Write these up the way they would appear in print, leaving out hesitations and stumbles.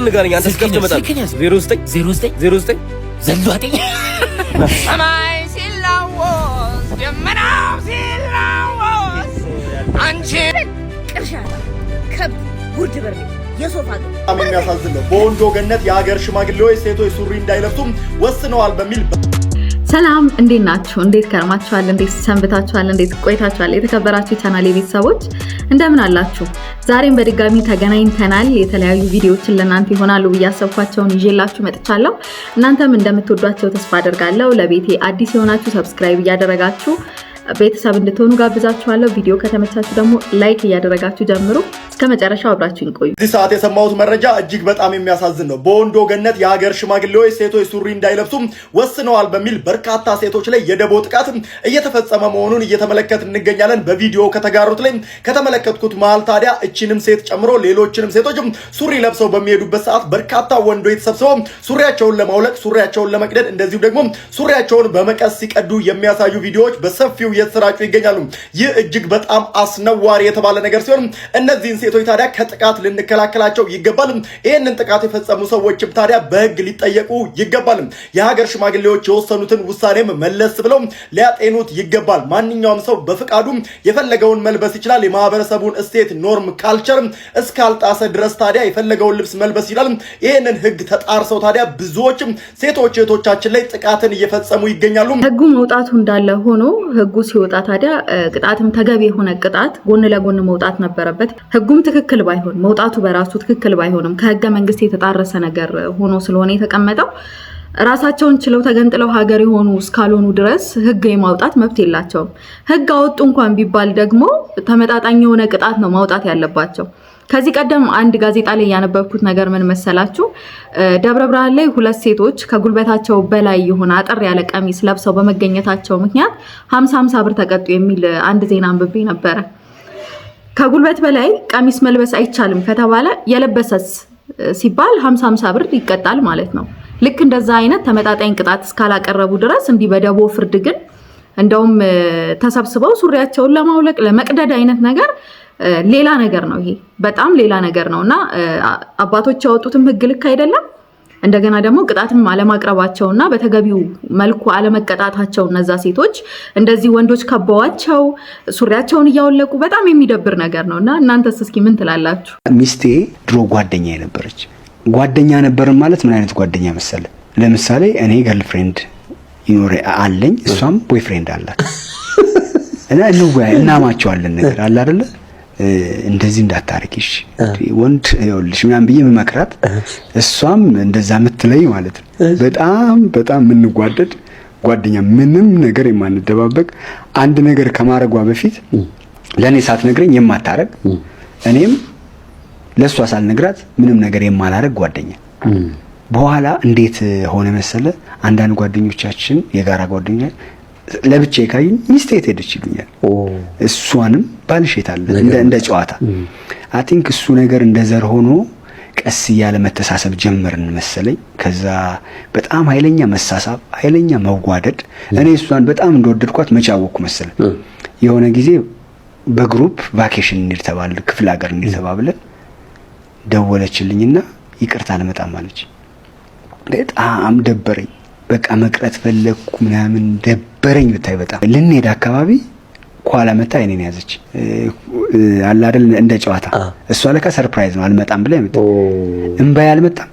ንገረኝ። አንተ ስከፍት እመጣለሁ። 09 09 09 ዘሏጤ። ሰማይ ሲላወስ፣ ደመናው ሲላወስ፣ አንቺ ቅርሻታ ከብት ጉርድ በርሜ የሶፋ ግን በጣም የሚያሳዝን ነው። በወንዶ ገነት የሀገር ሽማግሌዎች ሴቶች ሱሪ እንዳይለብሱም ወስነዋል በሚል ሰላም፣ እንዴት ናችሁ? እንዴት ከርማችኋል? እንዴት ሰንብታችኋል? እንዴት ቆይታችኋል? የተከበራችሁ የቻናሌ ቤተሰቦች እንደምን አላችሁ? ዛሬም በድጋሚ ተገናኝተናል። የተለያዩ ቪዲዮዎችን ለእናንተ ይሆናሉ ብዬ ያሰብኳቸውን ይዤላችሁ መጥቻለሁ። እናንተም እንደምትወዷቸው ተስፋ አደርጋለሁ። ለቤቴ አዲስ የሆናችሁ subscribe እያደረጋችሁ ቤተሰብ እንድትሆኑ ጋብዛችኋለሁ። ቪዲዮ ከተመቻችሁ ደግሞ like እያደረጋችሁ ጀምሩ። እስከ መጨረሻው አብራችሁኝ ቆዩ። እዚህ ሰዓት የሰማሁት መረጃ እጅግ በጣም የሚያሳዝን ነው። በወንዶ ገነት የሀገር ሽማግሌዎች ሴቶች ሱሪ እንዳይለብሱም ወስነዋል በሚል በርካታ ሴቶች ላይ የደቦ ጥቃት እየተፈጸመ መሆኑን እየተመለከትን እንገኛለን። በቪዲዮ ከተጋሩት ላይ ከተመለከትኩት መሃል ታዲያ እቺንም ሴት ጨምሮ ሌሎችንም ሴቶች ሱሪ ለብሰው በሚሄዱበት ሰዓት በርካታ ወንዶች ተሰብስበው ሱሪያቸውን ለማውለቅ፣ ሱሪያቸውን ለመቅደድ እንደዚሁም ደግሞ ሱሪያቸውን በመቀስ ሲቀዱ የሚያሳዩ ቪዲዮዎች በሰፊው እየተሰራጩ ይገኛሉ። ይህ እጅግ በጣም አስነዋሪ የተባለ ነገር ሲሆን እነዚህን ሴቶች ታዲያ ከጥቃት ልንከላከላቸው ይገባል። ይህንን ጥቃት የፈጸሙ ሰዎችም ታዲያ በሕግ ሊጠየቁ ይገባል። የሀገር ሽማግሌዎች የወሰኑትን ውሳኔም መለስ ብለው ሊያጤኑት ይገባል። ማንኛውም ሰው በፍቃዱ የፈለገውን መልበስ ይችላል። የማህበረሰቡን እሴት፣ norm፣ culture እስካልጣሰ ድረስ ታዲያ የፈለገውን ልብስ መልበስ ይችላል። ይህንን ሕግ ተጣርሰው ታዲያ ብዙዎችም ሴቶች እህቶቻችን ላይ ጥቃትን እየፈጸሙ ይገኛሉ። ህጉ መውጣቱ እንዳለ ሆኖ ህጉ ሲወጣ ታዲያ ቅጣትም ተገቢ የሆነ ቅጣት ጎን ለጎን መውጣት ነበረበት። ህጉም ትክክል ባይሆን፣ መውጣቱ በራሱ ትክክል ባይሆንም፣ ከህገ መንግስት የተጣረሰ ነገር ሆኖ ስለሆነ የተቀመጠው፣ ራሳቸውን ችለው ተገንጥለው ሀገር የሆኑ እስካልሆኑ ድረስ ህግ የማውጣት መብት የላቸውም። ህግ አወጡ እንኳን ቢባል ደግሞ ተመጣጣኝ የሆነ ቅጣት ነው ማውጣት ያለባቸው። ከዚህ ቀደም አንድ ጋዜጣ ላይ ያነበብኩት ነገር ምን መሰላችሁ? ደብረ ብርሃን ላይ ሁለት ሴቶች ከጉልበታቸው በላይ የሆነ አጠር ያለ ቀሚስ ለብሰው በመገኘታቸው ምክንያት 50 50 ብር ተቀጡ የሚል አንድ ዜና አንብቤ ነበረ። ከጉልበት በላይ ቀሚስ መልበስ አይቻልም ከተባለ የለበሰስ ሲባል 50 50 ብር ይቀጣል ማለት ነው። ልክ እንደዛ አይነት ተመጣጣኝ ቅጣት እስካላቀረቡ ድረስ እንዲህ በደቦ ፍርድ ግን እንደውም ተሰብስበው ሱሪያቸውን ለማውለቅ፣ ለመቅደድ አይነት ነገር ሌላ ነገር ነው። ይሄ በጣም ሌላ ነገር ነው እና አባቶች ያወጡትም ህግ ልክ አይደለም። እንደገና ደግሞ ቅጣትም አለማቅረባቸው እና በተገቢው መልኩ አለመቀጣታቸው፣ እነዛ ሴቶች እንደዚህ ወንዶች ከበዋቸው ሱሪያቸውን እያወለቁ በጣም የሚደብር ነገር ነው እና እናንተስ እስኪ ምን ትላላችሁ? ሚስቴ ድሮ ጓደኛ የነበረች፣ ጓደኛ ነበርን ማለት ምን አይነት ጓደኛ መሰለ? ለምሳሌ እኔ girlfriend ይኖር አለኝ፣ እሷም boyfriend አላት እና እንወያይ እናማቸዋለን ነገር አለ አይደለ፣ እንደዚህ እንዳታረጊሽ ወንድ ይኸውልሽ ምናምን ብዬ የምመክራት፣ እሷም እንደዛ የምትለኝ ማለት ነው። በጣም በጣም የምንጓደድ ጓደኛ፣ ምንም ነገር የማንደባበቅ፣ አንድ ነገር ከማድረጓ በፊት ለእኔ ሳትነግረኝ የማታረግ፣ እኔም ለእሷ ሳልነግራት ምንም ነገር የማላረግ ጓደኛ። በኋላ እንዴት ሆነ መሰለ፣ አንዳንድ ጓደኞቻችን፣ የጋራ ጓደኛ ለብቻ ካዩኝ ሚስቴ የት ሄደች ይሉኛል። እሷንም ባልሽ የት አለ እንደ ጨዋታ። I think እሱ ነገር እንደ ዘር ሆኖ ቀስ እያለ መተሳሰብ ጀመርን መሰለኝ። ከዛ በጣም ኃይለኛ መሳሳብ፣ ኃይለኛ መዋደድ። እኔ እሷን በጣም እንደወደድኳት መቼ አወቅኩ መሰለኝ? የሆነ ጊዜ በ group vacation እንሂድ ተባልን፣ ክፍለ ሀገር እንሂድ ተባብለን ደወለችልኝና ይቅርታ አልመጣም አለች። በጣም ደበረኝ። በቃ መቅረት ፈለግኩ ምናምን፣ ደበረኝ ብታይ በጣም። ልንሄድ አካባቢ ኋላ መታ አይኔን ያዘች። አለ አይደል እንደ ጨዋታ፣ እሷ ለካ surprise ነው አልመጣም ብላ የመጣ። እምባዬ አልመጣም፣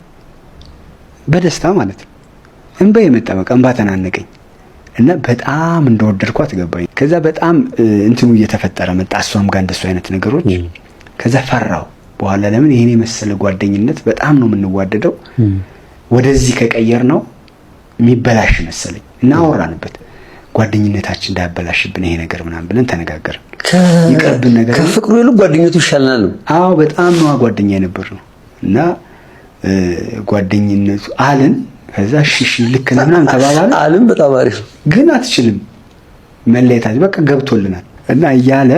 በደስታ ማለት ነው። እምባዬ መጣ፣ በቃ እምባ ተናነቀኝ እና በጣም እንደወደድኳት ገባኝ። ከዛ በጣም እንትኑ እየተፈጠረ መጣ እሷም ጋር እንደሱ አይነት ነገሮች። ከዛ ፈራው በኋላ፣ ለምን ይሄን የመሰለ ጓደኝነት፣ በጣም ነው የምንዋደደው፣ ወደዚህ ከቀየር ነው የሚበላሽ መሰለኝ እና አወራንበት። ጓደኝነታችን እንዳያበላሽብን ይሄ ነገር ምናምን ብለን ተነጋገርን። ይቅርብን ነገር ከፍቅሩ ይልቅ ጓደኝነቱ ይሻለናል ነው። አዎ፣ በጣም ነዋ ጓደኛ የነበር ነው እና ጓደኝነቱ አልን። ከዛ እሺ እሺ ልክ ነህ ምናምን ተባባልን። አልን፣ በጣም አሪፍ። ግን አትችልም መለየታችን በቃ ገብቶልናል እና እያለ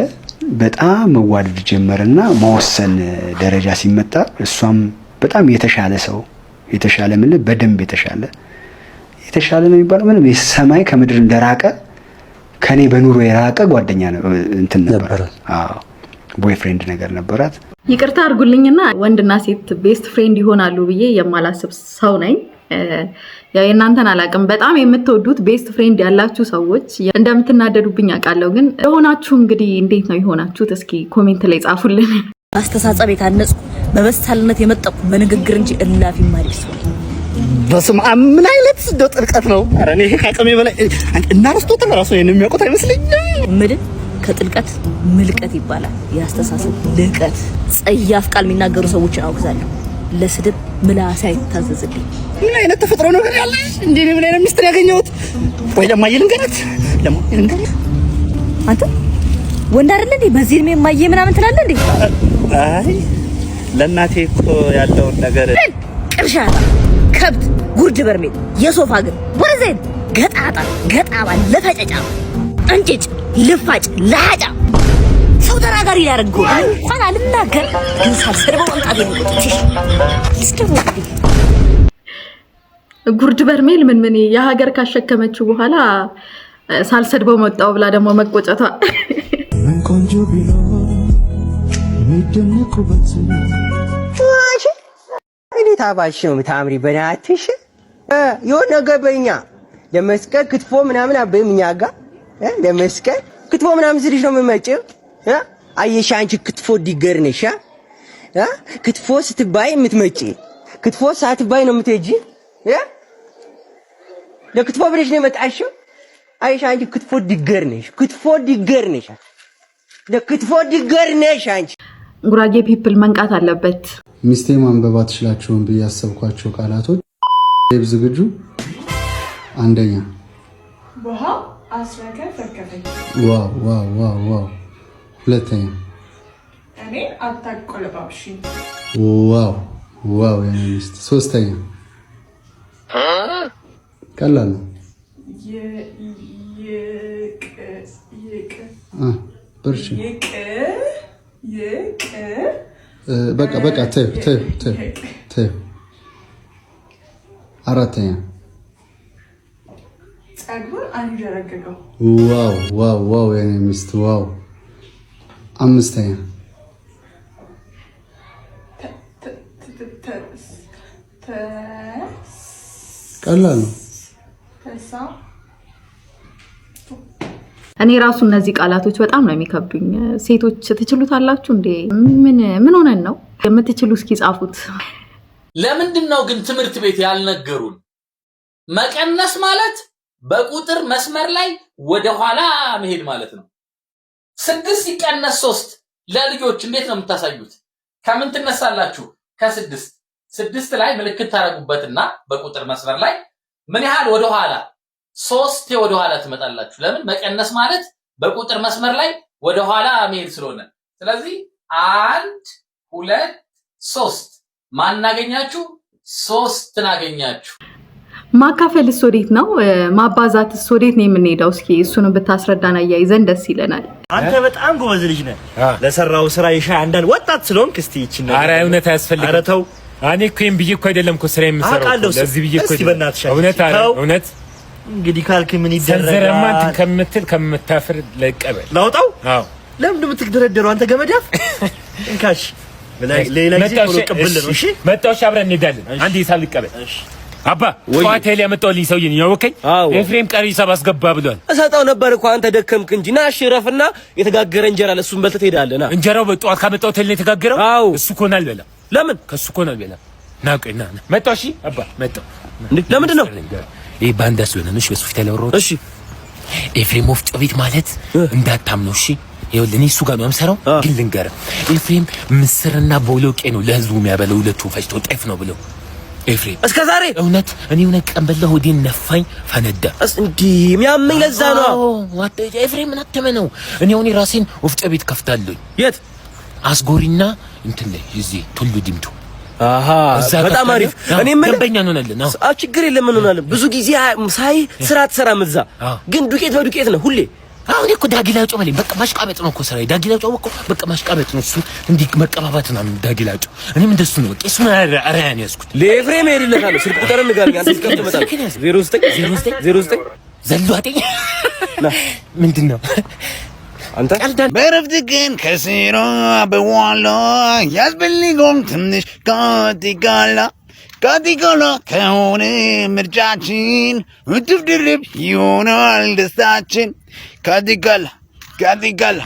በጣም መዋደድ ጀመረና መወሰን ደረጃ ሲመጣ እሷም በጣም የተሻለ ሰው፣ የተሻለ ምን በደንብ የተሻለ የተሻለ ነው የሚባለው፣ ምንም የሰማይ ከምድር እንደራቀ ከኔ በኑሮ የራቀ ጓደኛ እንትን ነበር። አዎ፣ boyfriend ነገር ነበራት። ይቅርታ አድርጉልኝና ወንድና ሴት best friend ይሆናሉ ብዬ የማላስብ ሰው ነኝ። ያው የእናንተን አላውቅም። በጣም የምትወዱት best friend ያላችሁ ሰዎች እንደምትናደዱብኝ አውቃለሁ። ግን የሆናችሁ እንግዲህ እንዴት ነው የሆናችሁት? እስኪ comment ላይ ጻፉልን። አስተሳሰብ የታነጽኩ፣ በበሳልነት የመጠቅኩ፣ በንግግር እንጂ እላፊ ማልል ሰው። በስመ አብ፣ ምን አይነት እንደው ጥልቀት ነው! ኧረ እኔ ከአቅሜ በላይ፣ እና አርስቶትል ራሱ ይሄን የሚያውቁት አይመስለኝም። ምድን ከጥልቀት ምልቀት ይባላል። የአስተሳሰብ ልቀት። ጸያፍ ቃል የሚናገሩ ሰዎችን አውግዛለሁ። ለስድብ ምላሴ አይታዘዝልኝ። ምን አይነት ተፈጥሮ ነው ግን ያለሽ? እንዴ፣ እኔ ምን አይነት ሚስጥር ያገኘሁት? ወይ ለማየ ልንገራት፣ ለማየ ልንገራት። አንተ ወንድ አይደለ እንዴ? በዚህ እድሜ ማየ ምናምን ትላለህ እንዴ? አይ፣ ለእናቴ እኮ ያለውን ነገር ቅርሻታ፣ ከብት፣ ጉርድ በርሜል፣ የሶፋ ግን ወረዘን፣ ገጣጣ፣ ገጣባ፣ ለፈጨጫ፣ እንጭጭ፣ ልፋጭ፣ ለሃጫ፣ ሰው ተናጋሪ ሊያደርግ እኮ። እንኳን አልናገር ግን ሳልሰድበው መምጣት የሚቆጭ ስደቡ። ጉርድ በርሜል ምን ምን የሀገር ካሸከመችው በኋላ ሳልሰድበው መጣው ብላ ደግሞ መቆጨቷ። ምን ቆንጆ ቢኖር የሚደነቁበት? እንዴት አባሽ ነው የምታምሪ? በናትሽ የሆነ ነገር በኛ ለመስቀል ክትፎ ምናምን አበይም፣ እኛ ጋ ለመስቀል ክትፎ ምናምን ስልሽ ነው የምመጪው። አየሽ፣ አንቺ ክትፎ digger ነሽ። ክትፎ ስትባይ የምትመጪ፣ ክትፎ ሳትባይ ነው የምትሄጂ። ለክትፎ ብለሽ ነው የመጣሽው። አየሽ፣ አንቺ ክትፎ digger ነሽ። ክትፎ digger ነሽ። ለክትፎ digger ነሽ አንቺ። ጉራጌ people መንቃት አለበት። ሚስቴ ማንበብ አትችላቸውም ብዬ ያሰብኳቸው ቃላቶች፣ ዝግጁ? አንደኛ። ውሃ አስረከፈከፈኝ። Wow, wow, wow, wow! ሁለተኛ። እኔ አታቆለባብሽኝ። Wow, wow የኔ ሚስት! ሶስተኛ፣ ቀላል ነው። ይቅ ይቅ በርቺ። ይቅ ይቅ በቃ በቃ፣ ተይው ተይው ተይው ተይው። አራተኛ። ጸጉር አንጀረገገው። Wow, wow, wow የኔ ሚስት፣ wow! አምስተኛ። ተ ተ ተ ቀላል ነው። ተሳ እኔ ራሱ እነዚህ ቃላቶች በጣም ነው የሚከብዱኝ። ሴቶች ትችሉታላችሁ እንዴ? ምን ምን ሆነን ነው? የምትችሉ እስኪ ጻፉት። ለምንድን ነው ግን ትምህርት ቤት ያልነገሩን? መቀነስ ማለት በቁጥር መስመር ላይ ወደ ኋላ መሄድ ማለት ነው። 6 ሲቀነስ 3 ለልጆች እንዴት ነው የምታሳዩት? ከምን ትነሳላችሁ? ከስድስት። ስድስት ላይ ምልክት ታደርጉበትና በቁጥር መስመር ላይ ምን ያህል ወደ ኋላ? ሶስቴ ወደ ኋላ ትመጣላችሁ። ለምን? መቀነስ ማለት በቁጥር መስመር ላይ ወደ ኋላ መሄድ ስለሆነ። ስለዚህ አንድ፣ ሁለት፣ ሶስት። ማን አገኛችሁ? ሶስትን አገኛችሁ። ማካፈልስ ወዴት ነው? ማባዛትስ ወዴት ነው የምንሄደው? እስኪ እሱንም ብታስረዳን አያይዘን ደስ ይለናል። አንተ በጣም ጎበዝ ልጅ ነህ። ለሰራው ስራ የሻይ አንዳንድ ወጣት ስለሆንክ እስቲ ይቺን ነገር ኧረ እውነት አያስፈልግም። ኧረ ተው። እኔ እኮ ይሄን ብዬ እኮ አይደለም እኮ ስራ የምሰራው እኮ። አውቃለሁ። ለዚህ ብዬ እኮ እስቲ አይደለም። በእናትህ ሻይ እውነት አረ ተው። እውነት እንግዲህ ካልክ ምን ሰንዘረማ እንትን ይደረጋል? ከምትል ከምታፍር ለቀበል። ላውጣው? አዎ። ለምንድን ነው የምትደረደረው? አንተ ገመዳፍ፣ እንካሽ። ሌላ ጊዜ ቶሎ ቅብል ነው። እሺ። መጣሁ። እሺ፣ አብረን እንሄዳለን። አንድ ሂሳብ ልቀበል። አባ፣ ጠዋት ኃይል ያመጣሁልኝ ሰውዬ ነው ያወከኝ። ኤፍሬም ቀሪ ሂሳብ አስገባ ብሏል። እሰጠው ነበር እኮ፣ አንተ ደከምክ እንጂ። ና እሺ፣ እረፍና የተጋገረ እንጀራ ለእሱን በልተህ ትሄዳለህ። ና። እንጀራው በጠዋት ካመጣሁት ኃይል ነው የተጋገረው። አዎ። እሱ ከሆነ አልበላም። ለምን? ከእሱ ከሆነ አልበላም። ና ቆይ፣ ና ና። መጣሁ። እሺ አባ፣ መጣሁ። እንዴ፣ ለምንድን ነው? ይሄ ባንዳ ስለሆነ ነው። እሺ፣ በሱ ፊት ያላወራሁት። እሺ። ኤፍሬም ወፍጮ ቤት ማለት እንዳታምነው። እሺ፣ ይኸውልህ፣ እኔ እሱ ጋር ነው የምሰራው። ግን ልንገርህ፣ ኤፍሬም ምስርና ቦሎቄ ነው ለህዝቡ የሚያበላው። ሁለቱ ፈጭቶ ጤፍ ነው ብለው ኤፍሬም እስከ ዛሬ እውነት እኔ እውነት ቀን በላሁ፣ ሆዴን ነፋኝ፣ ፈነዳ። እንዲህ የሚያመኝ ለዛ ነው። አዎ፣ ኤፍሬም ምን አተመነው? እኔ አሁን የራሴን ወፍጮ ቤት ከፍታለሁኝ። የት? አስጎሪና እንትን ላይ፣ እዚህ ቱሉ ዲምቱ። አሃ፣ እዛ በጣም አሪፍ። ከፍታለሁ። እኔ የምልህ ደንበኛ እንሆናለን። አዎ። አዎ፣ ችግር የለም እንሆናለን። ብዙ ጊዜ ሳይ ስራ አትሰራም እዛ፣ ግን ዱቄት በዱቄት ነው ሁሌ። አሁን እኮ ዳጊላጮ በለኝ። በቃ ማሽቃበጥ ነው እኮ ስራዬ። ዳጊላጮ እኮ በቃ ማሽቃበጥ ነው። እሱ እንዲህ መቀባባት ነው ዳጊላጮ። እኔም እንደሱ ነው። በቃ እሱን አርአያ ነው ያዝኩት። ለኤፍሬም እሄድለታለሁ። ስልክ ቁጥር ንገረኝ። አንተ ስልክ ትመጣለህ። 09 09 09 ዘሎ አጤኝ ምንድን ነው? አንተ በረፍት ቀን ከስራ በኋላ ያስፈልገውም ትንሽ ካቲካላ። ካቲካላ ከሆነ ምርጫችን እጥፍ ድርብ ይሆናል ደስታችን። ካቲካላ፣ ካቲካላ፣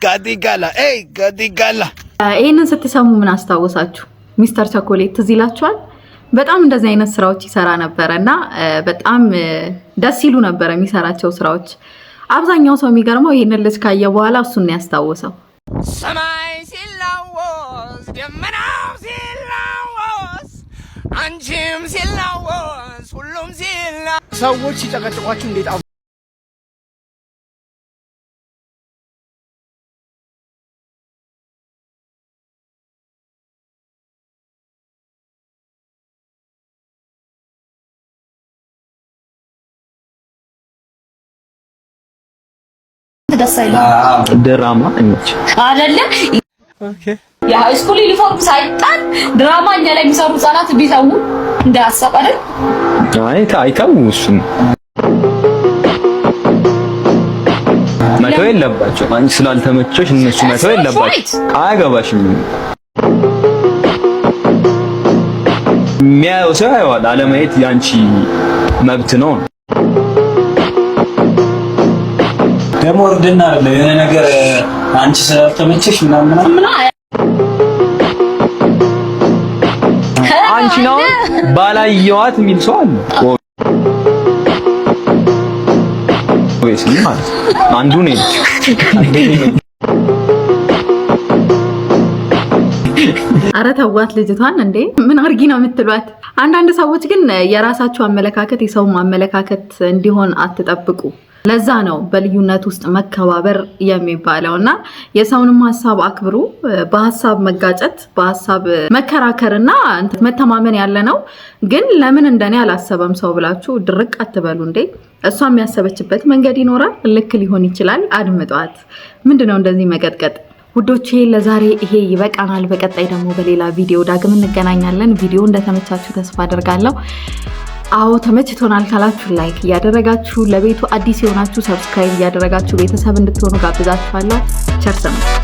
ካቲካላ፣ ኤይ ካቲካላ። ይህንን ስትሰሙ ምን አስታወሳችሁ? ሚስተር ቸኮሌት ትዝ ይላችኋል? በጣም እንደዚህ አይነት ስራዎች ይሰራ ነበረ እና በጣም ደስ ይሉ ነበረ የሚሰራቸው ስራዎች። አብዛኛው ሰው የሚገርመው ይህንን ልጅ ካየ በኋላ እሱን ነው ያስታወሰው። ሰማይ ሲላወስ፣ ደመናው ሲላወስ፣ አንቺም ሲላወስ፣ ሁሉም ሲላ ሰዎች ሲጨቀጭቋችሁ እንዴት ደስ አይልም። ድራማ እኞች አይደለ? የ high school uniform ሳይጣል ድራማ እኛ ላይ የሚሰሩ ህጻናት ቢተዉ እንደ ሀሳብ አይደል? አይ አይተው፣ እሱን መተው የለባቸው። አንቺ ስላልተመቸሽ እነሱ መተው የለባቸው። አያገባሽም። የሚያየው ሰው ያየዋል። አለማየት የአንቺ መብት ነው። ደግሞ እርድና አይደለም የሆነ ነገር አንቺ ስላልተመቸሽ ምናምን ምናምን። አንቺ ነው ባላየዋት የሚል ሰው አለ። ወይስ ማለት አንዱ ነኝ። አረ ተዋት ልጅቷን እንዴ! ምን አርጊ ነው የምትሏት? አንዳንድ ሰዎች ግን የራሳችሁ አመለካከት የሰውም አመለካከት እንዲሆን አትጠብቁ። ለዛ ነው በልዩነት ውስጥ መከባበር የሚባለው እና የሰውንም ሀሳብ አክብሩ። በሀሳብ መጋጨት፣ በሀሳብ መከራከር እና መተማመን ያለ ነው። ግን ለምን እንደኔ አላሰበም ሰው ብላችሁ ድርቅ አትበሉ እንዴ። እሷ የሚያሰበችበት መንገድ ይኖራል፣ ልክ ሊሆን ይችላል። አድምጧት። ምንድነው እንደዚህ መቀጥቀጥ? ውዶቼ ለዛሬ ይሄ ይበቃናል። በቀጣይ ደግሞ በሌላ ቪዲዮ ዳግም እንገናኛለን። ቪዲዮ እንደተመቻችሁ ተስፋ አደርጋለሁ። አዎ ተመችቶናል ካላችሁ like እያደረጋችሁ፣ ለቤቱ አዲስ የሆናችሁ subscribe እያደረጋችሁ ቤተሰብ እንድትሆኑ ጋብዛችኋለሁ። ቸር ሰንብቱ።